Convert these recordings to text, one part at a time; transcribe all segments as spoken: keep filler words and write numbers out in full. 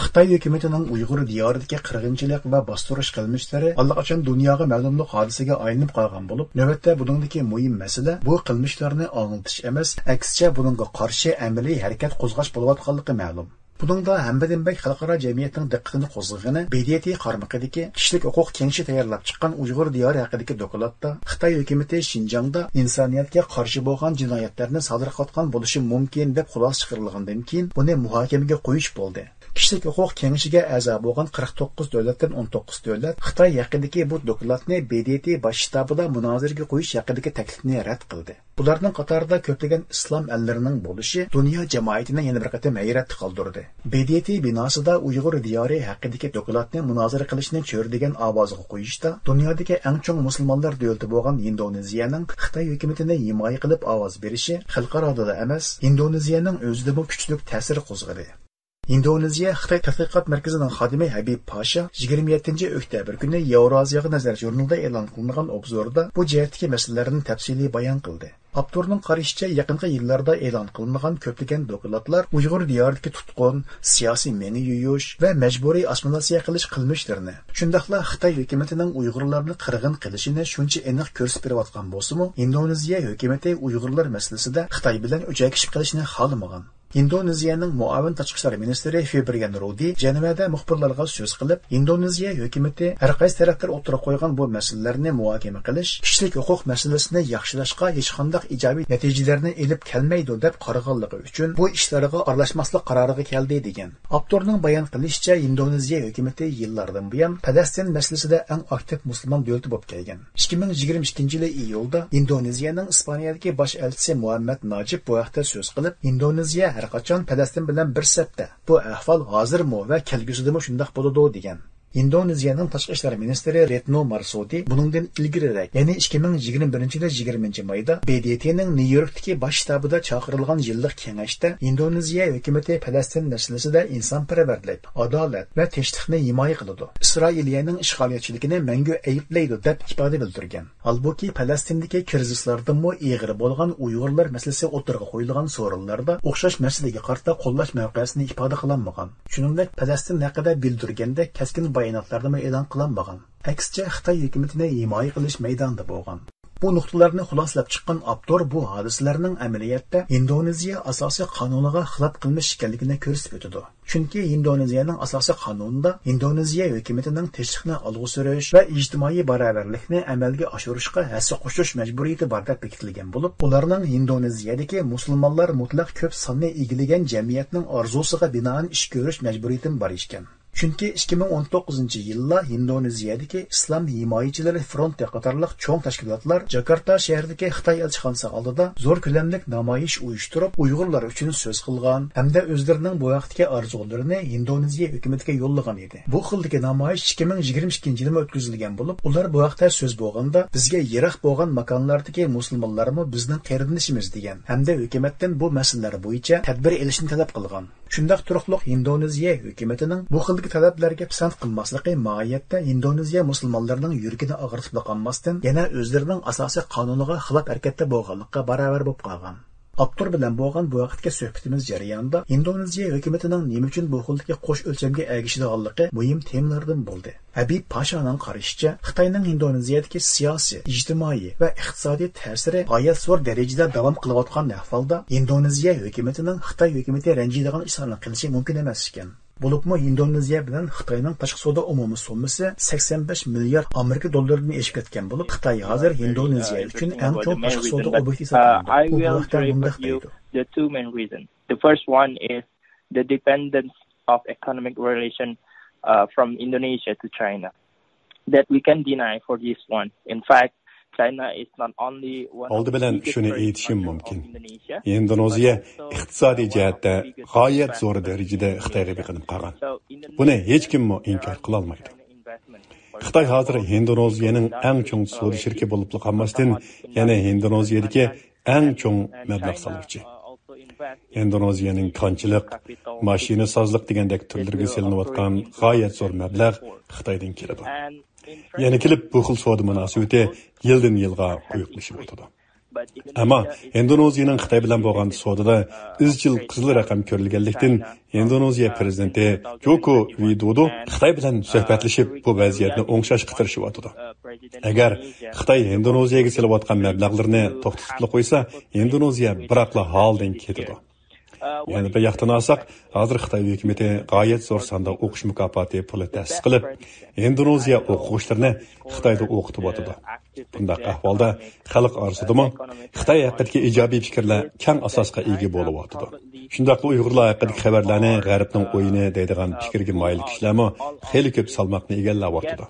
خىتاي ھۆكۈمىتىنىڭ ئۇيغۇر دىيارىدىكى قىرغىنچىلىق ۋە باستۇرۇش قىلمىشلىرى ئاللىقاچان دۇنياغا مەلۇملۇق ھادىسىگە ئايلىنىپ قالغان بولۇپ، نۆۋەتتە بۇنىڭدىكى مۇھىم مەسىلە بۇ قىلمىشلارنى ئاڭلىتىش ئەمەس، ئەكسىچە بۇنىڭغا قارشى ئەمەلىي ھەرىكەت قوزغاش بولۇۋاتقانلىقى مەلۇم. بۇنىڭدا ھەممىدىن بەك خەلقئارا جەمئىيەتنىڭ دىققىتىنى قوزغىغىنى ب د ت قارمىقىدىكى كىشىلىك ھوقۇق كېڭىشى تەييارلاپ چىققان ئۇيغۇر دىيارى ھەققىدىكى دوكلاتتا خىتاي ھۆكۈمىتى شىنجاڭدا ئىنسانىيەتكە قارشى بولغان جىنايەتلەرنى سادىر قىلىۋاتقان بولۇشى مۇمكىن دەپ خۇلاسە چىقىرىلغاندىن كېيىن بۇنى مۇھاكىمىگە قويۇش بولدى. كىشىلىك ھوقۇق كېڭىشىگە ئەزا بولغان قىرىق توققۇز دۆلەتتىن ئون توققۇز دۆلەت خىتاي ھەققىدىكى بۇ دوكلاتنى ب د ت باش شتابىدا مۇنازىرىگە قويۇش ھەققىدىكى تەكلىپنى رەت قىلدى. بۇلارنىڭ قاتارىدا كۆپلىگەن ئىسلام ئەللىرىنىڭ بولۇشى دۇنيا جامائىتىنى يەنە بىر قېتىم ھەيرەتتە قالدۇردى. ب د ت بىناسىدا ئۇيغۇر دىيارى ھەققىدىكى دوكلاتنى مۇنازىرە قىلىشنى چۆرىدىگەن ئاۋازغا قويۇشتا دۇنيادىكى ئەڭ چوڭ مۇسۇلمانلار دۆلىتى بولغان ئىندونېزىيەنىڭ خىتاي ھۆكۈمىتىنى ھىمايە قىلىپ ئاۋاز بېرىشى خەلقئارادا ئەمەس، ئىندونېزىيەنىڭ ئۆزىدىمۇ كۈچلۈك تەسىر قوزغىدى. ئىندونېزىيە خىتاي تەتقىقات مەركىزىنىڭ خادىمى ھەبىب پاشا يىگىرمە يەتتىنچى ئۆكتەبىر كۈنى ياۋرازىيەگە نەزەر ژۇرنىلىدا ئېلان قىلىنغان ئوبزورىدا بۇ جەھەتتىكى مەسىلىلەرنى تەپسىلىي بايان قىلدى. ئاپتورنىڭ قارىشىچە، يېقىنقى يىللاردا ئېلان قىلىنغان كۆپلىگەن دوكلاتلار ئۇيغۇر دىيارىدىكى تۇتقۇن، سىياسىي مېڭە يۇيۇش ۋە مەجبۇرىي ئاسسىمىلياتسىيە قىلىش قىلمىشلىرىنى، شۇنداقلا خىتاي ھۆكۈمىتىنىڭ ئۇيغۇرلارنى قىرغىن قىلىشىنى شۇنچە ئېنىق كۆرسىتىپ بېرىۋاتقان بولسىمۇ، ئىندونېزىيە ھۆكۈمىتى ئۇيغۇرلار مەسىلىسىدە خىتاي بىلەن ئۆچەكلىشىپ قېلىشنى خالىمىغان. ئىندونېزىيەنىڭ مۇئاۋىن تاشقى ئىشلار مىنىستىرى فېبرىيان رۇدى جەنۋەدە مۇخبىرلارغا سۆز قىلىپ، ئىندونېزىيە ھۆكۈمىتى ھەر قايسى تەرەپلەر ئوتتۇرىغا قويغان بۇ مەسىلىلەرنى مۇھاكىمە قىلىش، كىشىلىك ھوقۇق مەسىلىسىنى ياخشىلاشقا ھېچقانداق ئىجابىي نەتىجىلەرنى ئېلىپ كەلمەيدۇ، دەپ قارىغانلىقى ئۈچۈن بۇ ئىشلارغا ئارىلاشماسلىق قارارىغا كەلدى، دېگەن. ئاپتورنىڭ بايان قىلىشىچە، ئىندونېزىيە ھۆكۈمىتى يىللاردىن بۇيان پەلەستىن مەسىلىسىدە ئەڭ ئاكتىپ مۇسۇلمان دۆلىتى بولۇپ كەلگەن. ئىككى مىڭ يىگىرمە ئىككىنچى يىلى ئىيۇلدا ئىندونېزىيەنىڭ ئىسپانىيەدىكى باش ئەلچىسى مۇھەممەد ناجىپ بۇ ھەقتە سۆز قىلىپ، ئىندونېزىيە ھەر قاچان پەلەستىن بىلەن بىر سەپتە، بۇ ئەھۋال ھازىرمۇ ۋە كەلگۈسىدىمۇ شۇنداق بولىدۇ، دېگەن. ئىندونېزىيەنىڭ تاشقى ئىشلار مىنىستىرى رېتنو مارسودى بۇنىڭدىن ئىلگىرىرەك، يەنى ئىككى مىڭ يىگىرمە بىرىنچى يىلى يىگىرمىنچى مايدا ب د ت نىڭ نيۇ يوركتىكى باش شتابىدا چاقىرىلغان يىللىق كېڭەشتە ئىندونېزىيە ھۆكۈمىتى پەلەستىن مەسىلىسىدە ئىنسانپەرۋەرلىك، ئادالەت ۋە تىنچلىقنى ھىمايە قىلىدۇ، ئىسرائىلىيەنىڭ ئىشغالىيەتچىلىكىنى مەڭگۈ ئەيىبلەيدۇ، دەپ ئىپادە بىلدۈرگەن. ھالبۇكى، پەلەستىندىكى كىرىزىسلاردىنمۇ ئېغىر بولغان ئۇيغۇرلار مەسىلىسى ئوتتۇرىغا قويۇلغان سورۇنلاردا ئوخشاش مەسىلىگە قارىتا قوللاش مەۋقەسىنى ئىپادە قىلالمىغان. شۇنىڭدەك، پەلەستىن ھەققىدە بىلدۈرگەندەك كەسكىن باياناتلارنىمۇ ئېلان قىلالمىغان. ئەكسىچە، خىتاي ھۆكۈمىتىنى ھىمايە قىلىش مەيدانىدا بولغان. بۇ نۇقتىلارنى خۇلاسىلەپ چىققان ئاپتور بۇ ھادىسىلەرنىڭ ئەمەلىيەتتە ئىندونېزىيە ئاساسىي قانۇنىغا خىلاپ قىلمىش ئىكەنلىكىنى كۆرسىتىپ ئۆتىدۇ. چۈنكى ئىندونېزىيەنىڭ ئاساسىي قانۇنىدا ئىندونېزىيە ھۆكۈمىتىنىڭ تىنچلىقنى ئالغا سۈرۈش ۋە ئىجتىمائىي باراۋەرلىكنى ئەمەلگە ئاشۇرۇشقا ھەسسە قوشۇش مەجبۇرىيىتى بار دەپ بېكىتىلگەن بولۇپ، ئۇلارنىڭ ئىندونېزىيەدىكى مۇسۇلمانلار مۇتلەق كۆپ ساننى ئىگىلىگەن جەمئىيەتنىڭ ئارزۇسىغا بىنائەن ئىش كۆرۈش مەجبۇرىيىتىمۇ بار ئىكەن. چۈنكى ئىككى مىڭ ئون توققۇزىنچى يىللا ئىندونېزىيەدىكى ئىسلام ھىمايىچىلىرى فرونتى قاتارلىق چوڭ تەشكىلاتلار جاكارتا شەھىرىدىكى خىتاي ئەلچىخانىسى ئالدىدا زور كۆلەملىك نامايىش ئۇيۇشتۇرۇپ، ئۇيغۇرلار ئۈچۈن سۆز قىلغان ھەمدە ئۆزلىرىنىڭ بۇ ھەقتىكى ئارزۇلىرىنى ئىندونېزىيە ھۆكۈمىتىگە يوللىغان ئىدى. بۇ خىلدىكى نامايىش ئىككى مىڭ يىگىرمە ئىككىنچى يىلىمۇ ئۆتكۈزۈلگەن بولۇپ، ئۇلار بۇ ھەقتە سۆز بولغاندا، بىزگە يىراق بولغان ماكانلاردىكى مۇسۇلمانلارمۇ بىزنىڭ قېرىندىشىمىز دېگەن ھەمدە ھۆكۈمەتتىن بۇ مەسىلىلەر بويىچە تەدبىر ئېلىشنى تەلەپ قىلغان. شۇنداق تۇرۇقلۇق ئىندونېزىيە ھۆكۈمىتىنىڭ بۇ خىلدىكى تەلەپلەرگە پىسەنت قىلماسلىقى ماھىيەتتە ئىندونېزىيە مۇسۇلمانلىرىنىڭ يۈرىكىنى ئاغرىتىپلا قالماستىن، يەنە ئۆزلىرىنىڭ ئاساسىي قانۇنىغا خىلاپ ھەرىكەتتە بولغانلىققا باراۋەر بولۇپ قالغان. ئاپتور بىلەن بولغان بۇ ھەقتىكى سۆھبىتىمىز جەريانىدا ئىندونېزىيە ھۆكۈمىتىنىڭ نېمە ئۈچۈن بۇ خىلدىكى قوش ئۆلچەمگە ئەگىشىدىغانلىقى مۇھىم تېمىلاردىن بولدى. ھەبىب پاشانىڭ قارىشىچە، خىتاينىڭ ئىندونېزىيەدىكى سىياسىي، ئىجتىمائىي ۋە ئىقتىسادىي تەسىرى غايەت زور دەرىجىدە داۋام قىلىۋاتقان ئەھۋالدا، ئىندونېزىيە ھۆكۈمىتىنىڭ خىتاي ھۆكۈمىتى رەنجىيدىغان ئىشلارنى قىلىشى مۇمكىن ئەمەس ئىكەن. بولۇپمۇ ئىندونېزىيە بىلەن خىتاينىڭ تاشقى سودا ئومۇمىي سوممىسى سەكسەن بەش مىليارد ئامېرىكا دوللىرىدىن ئېشىپ كەتكەن بولۇپ، خىتاي ھازىر ئىندونېزىيە ئۈچۈن ئەڭ چوڭ تاشقى سودا ئوبيېكتى ھېسابلىنىدۇ. ئۇ بۇ ھەقتە مۇنداق دەيدۇ. The two main reasons. The first one is the dependence of economic relation uh, from Indonesia to China. That we can deny for this one. In fact, China is not only one of the biggest trading partner of Indonesia, ئالدى بىلەن شۇنى ئېيتىشىم مۇمكىن. ئىندونېزىيە ئىقتىسادىي جەھەتتە غايەت زور دەرىجىدە خىتايغا بېقىنىپ قالغان. بۇنى ھېچكىممۇ ئىنكار قىلالمايدۇ. خىتاي ھازىر ئىندونېزىيەنىڭ ئەڭ چوڭ سودا شېرىكى بولۇپلا قالماستىن، يەنە ئىندونېزىيەدىكى ئەڭ چوڭ مەبلەغ سالغۇچى. ئىندونېزىيەنىڭ كانچىلىق، ماشىنىسازلىق دېگەندەك تۈرلىرىگە سېلىنىۋاتقان غايەت زور مەبلەغ خىتايدىن كېلىدۇ. يەنە كېلىپ بۇ خىل سودا مۇناسىۋىتى يىلدىن يىلغا قويۇقلىشىۋاتىدۇ. ئەمما ھىندونېزىيەنىڭ خىتاي بىلەن بولغان سودىدا ئىزچىل قىزىل رەقەم كۆرۈلگەنلىكتىن، ھىندونېزىيە پىرېزىدېنتى جوكو ۋىدودو خىتاي بىلەن سۆھبەتلىشىپ، بۇ ۋەزىيەتنى ئوڭشاشقا تىرىشىۋاتىدۇ. ئەگەر خىتاي ھىندونېزىيەگە سېلىۋاتقان مەبلەغلىرىنى توختىتىپلا قويسا، ھىندونېزىيە بىراقلا ھالىدىن كېتىدۇ. يەنە بىر ياقتىن ئالساق، ھازىر خىتاي ھۆكۈمىتى غايەت زور ساندا ئوقۇش مۇكاپاتى پۇلى تەسىس قىلىپ، ھىندونېزىيە ئوقۇغۇچىلىرىنى خىتايدا ئوقۇتۇۋاتىدۇ. بۇنداق ئەھۋالدا خەلق ئارىسىدىمۇ خىتاي ھەققىدىكى ئىجابىي پىكىرلەر كەڭ ئاساسقا ئىگە بولۇۋاتىدۇ. شۇنداقلا ئۇيغۇرلار ھەققىدىكى خەۋەرلەرنى غەربنىڭ ئويۇنى دەيدىغان پىكىرگە مايىل كىشىلەرمۇ خېلى كۆپ سالماقنى ئىگىلەۋاتىدۇ.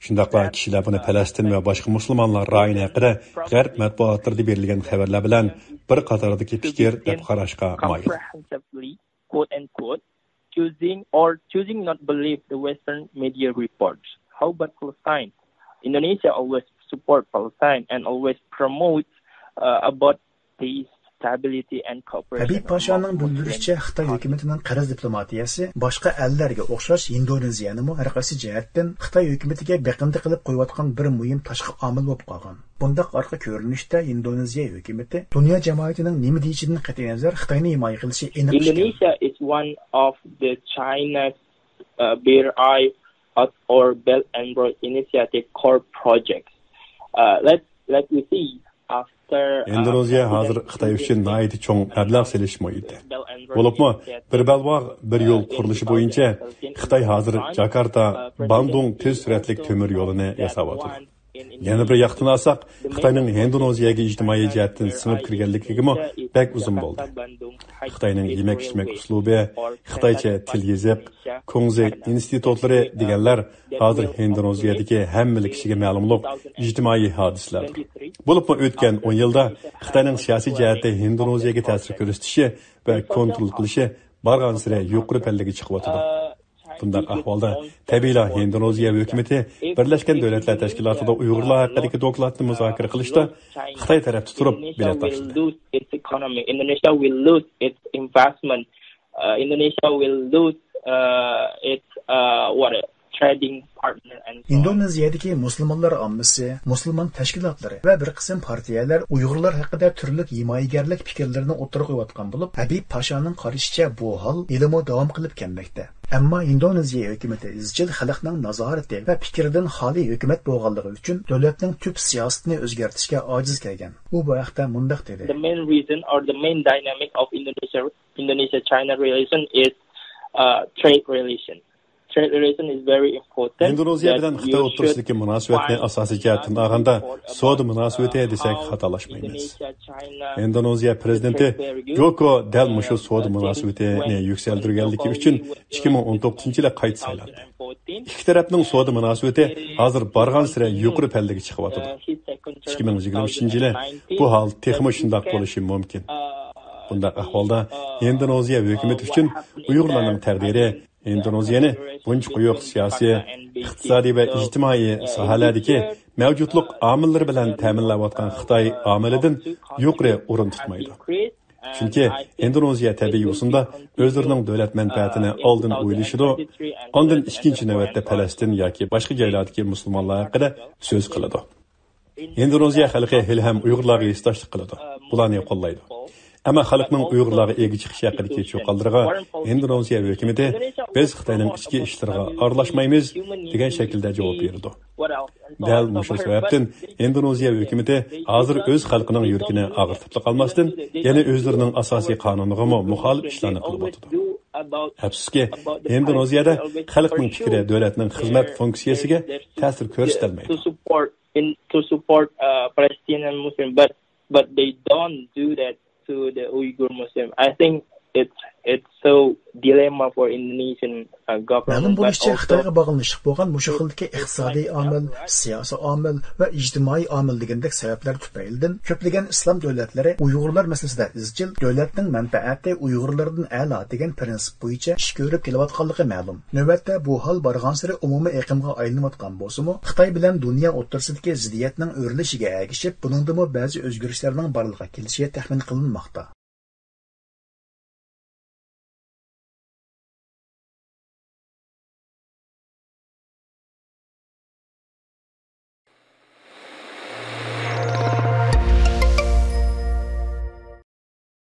شۇنداقلا كىشىلەر بۇنى پەلەستىن ۋە باشقا مۇسۇلمانلار رايونى ھەققىدە غەرب مەتبۇئاتلىرىدا بېرىلگەن خەۋەرلەر بىلەن بىر قاتاردىكى پىكىر دەپ قاراشقا مايىل. Comprehensively quote unquote, choosing or choosing not believe the Western media reports. How about Palestine? Indonesia always support Palestine and always promotes uh, about peace, stability and cooperation. ھەبىب پاشانىڭ بىلدۈرۈشىچە، خىتاي ھۆكۈمىتىنىڭ قەرز دىپلوماتىيەسى باشقا ئەللەرگە ئوخشاش ھىندونېزىيەنىمۇ ھەر قايسى جەھەتتىن خىتاي ھۆكۈمىتىگە بېقىندى قىلىپ قويۇۋاتقان بىر مۇھىم تاشقى ئامىل بولۇپ قالغان. بۇنداق ئارقا كۆرۈنۈشتە ھىندونېزىيە ھۆكۈمىتى دۇنيا جامائىتىنىڭ نېمە دېيىشىدىن قەتئىينەزەر خىتاينى ھىمايە قىلىشى ئېنىق ئىكەن. Indonesia is one of the China's uh, BRI or Belt and Road Initiative core projects. Uh, let let me see. After uh, ھىندونېزىيە ھازىر خىتاي ئۈچۈن ناھايىتى چوڭ مەبلەغ سېلىش مۇھىتى. بولۇپمۇ بىر بەلباغ، بىر يول قۇرۇلۇشى بويىچە خىتاي ھازىر جاكارتا، باندۇڭ تېز سۈرئەتلىك تۆمۈر يولىنى ياساۋاتىدۇ. يەنە بىر ياقتىن ئالساق، خىتاينىڭ ھىندونېزىيەگە ئىجتىمائىي جەھەتتىن سىڭىپ كىرگەنلىكىگىمۇ بەك ئۇزۇن بولدى. خىتاينىڭ يېمەك-ئىچمەك ئۇسلۇبى، خىتايچە تىل-يېزىق، كۇڭزى ئىنستىتۇتلىرى دېگەنلەر ھازىر ھىندونېزىيەدىكى ھەممىلا كىشىگە مەلۇملۇق ئىجتىمائىي ھادىسىلەردۇر. بولۇپمۇ ئۆتكەن ئون يىلدا خىتاينىڭ سىياسىي جەھەتتە ھىندونېزىيەگە تەسىر كۆرسىتىشى ۋە كونترول قىلىشى بارغانسېرى يۇقىرى پەللىگە چىقىۋاتىدۇ. بۇنداق ئەھۋالدا تەبىئىيلا ھىندونېزىيە ھۆكۈمىتى بىرلەشكەن دۆلەتلەر تەشكىلاتىدا ئۇيغۇرلار ھەققىدىكى دوكلاتنى مۇزاكىرە قىلىشتا خىتاي تەرەپتە تۇرۇپ بېلەت تاشلىدى. Indonesia will lose its economy. Indonesia will lose its investment. Uh, Indonesia will lose uh, its uh, what trading partner and so on. ئىندونېزىيەدىكى مۇسۇلمانلار ئاممىسى، مۇسۇلمان تەشكىلاتلىرى ۋە بىر قىسىم پارتىيەلەر ئۇيغۇرلار ھەققىدە تۈرلۈك ھىمايىگەرلىك پىكىرلىرىنى ئوتتۇرىغا قويۇۋاتقان بولۇپ، ھەبىب پاشانىڭ قارىشىچە، بۇ ھال ھېلىمۇ داۋام قىلىپ كەلمەكتە. ئەمما ئىندونېزىيە ھۆكۈمىتى ئىزچىل خەلقنىڭ نازارىتى ۋە پىكرىدىن خالىي ھۆكۈمەت بولغانلىقى ئۈچۈن دۆلەتنىڭ تۈپ سىياسىتىنى ئۆزگەرتىشكە ئاجىز كەلگەن. ئۇ بۇ ھەقتە مۇنداق دېدى. The main reason or the main dynamic of Indonesia Indonesia-China relation is uh, trade relation. Trade relation is very important. ھىندونېزىيە بىلەن خىتاي ئوتتۇرىسىدىكى مۇناسىۋەتنى ئاساسىي جەھەتتىن ئالغاندا سودا مۇناسىۋىتى دېسەك خاتالاشمايمىز. ھىندونېزىيە پىرېزىدېنتى جوكو دەل مۇشۇ سودا مۇناسىۋىتىنى يۈكسەلدۈرگەنلىكى ئۈچۈن ئىككى مىڭ ئون توققۇزىنچى يىلى قايتا سايلاندى. ئىككى تەرەپنىڭ سودا مۇناسىۋىتى ھازىر بارغانسېرى يۇقىرى پەللىگە چىقىۋاتىدۇ. ئىككى مىڭ يىگىرمە ئۈچىنچى يىلى بۇ ھال تېخىمۇ شۇنداق بولۇشى مۇمكىن. بۇنداق ئەھۋالدا ھىندونېزىيە ھۆكۈمىتى ئۈچۈن ئۇيغۇرلارنىڭ تەقدىرى ھىندونېزىيەنى بۇنچە قويۇق سىياسىي، ئىقتىسادىي ۋە ئىجتىمائىي ساھەلەردىكى مەۋجۇتلۇق ئامىللىرى بىلەن تەمىنلەۋاتقان خىتاي ئامىلىدىن يۇقىرى ئورۇن تۇتمايدۇ. چۈنكى ھىندونېزىيە تەبىئىي ئۇسۇلدا ئۆزلىرىنىڭ دۆلەت مەنپەئەتىنى ئالدىن ئويلىشىدۇ، ئاندىن ئىككىنچى نۆۋەتتە پەلەستىن ياكى باشقا جايلاردىكى مۇسۇلمانلار ھەققىدە سۆز قىلىدۇ. ھىندونېزىيە خەلقى ھېلىھەم ئۇيغۇرلارغا ھېسداشلىق قىلىدۇ، بۇلارنى قوللايدۇ. ئەمما خەلقنىڭ ئۇيغۇرلارغا ئىگە چىقىشى ھەققىدىكى چۇقانلىرىغا ھىندونېزىيە ھۆكۈمىتى «بىز خىتاينىڭ ئىچكى ئىشلىرىغا ئارىلاشمايمىز» دېگەن شەكىلدە جاۋاب بېرىدۇ. دەل مۇشۇ سەۋەبتىن ھىندونېزىيە ھۆكۈمىتى ھازىر ئۆز خەلقىنىڭ يۈرىكىنى ئاغرىتىپلا قالماستىن، يەنە ئۆزلىرىنىڭ ئاساسىي قانۇنىغىمۇ مۇخالىپ ئىشلارنى قىلىۋاتىدۇ. ئەپسۇسكى، ھىندونېزىيەدە خەلقنىڭ پىكرى دۆلەتنىڭ خىزمەت فۇنكسىيەسىگە تەسىر كۆرسىتەلمەيدۇ. To support in to support uh, Palestinian Muslim, but but they don't do that to the Uyghur Muslim. I think it's it's so dilemma for Indonesian uh, government. مەلۇم بولۇشىچە، خىتايغا باغلىنىشلىق بولغان مۇشۇ خىلدىكى ئىقتىسادىي ئامىل، سىياسىي ئامىل ۋە ئىجتىمائىي ئامىل دېگەندەك سەۋەبلەر تۈپەيلىدىن كۆپلىگەن ئىسلام دۆلەتلىرى ئۇيغۇرلار مەسىلىسىدە ئىزچىل دۆلەتنىڭ مەنپەئەتى ئۇيغۇرلاردىن ئەلا دېگەن پىرىنسىپ بويىچە ئىش كۆرۈپ كېلىۋاتقانلىقى مەلۇم. نۆۋەتتە بۇ ھال بارغانسېرى ئومۇمىي ئېقىمغا ئايلىنىۋاتقان بولسىمۇ، خىتاي بىلەن دۇنيا ئوتتۇرىسىدىكى زىددىيەتنىڭ ئۆرلىشىگە ئەگىشىپ، بۇنىڭدىمۇ بەزى ئۆزگىرىشلەرنىڭ بارلىققا كېلىشى تەخمىن قىلىنماقتا.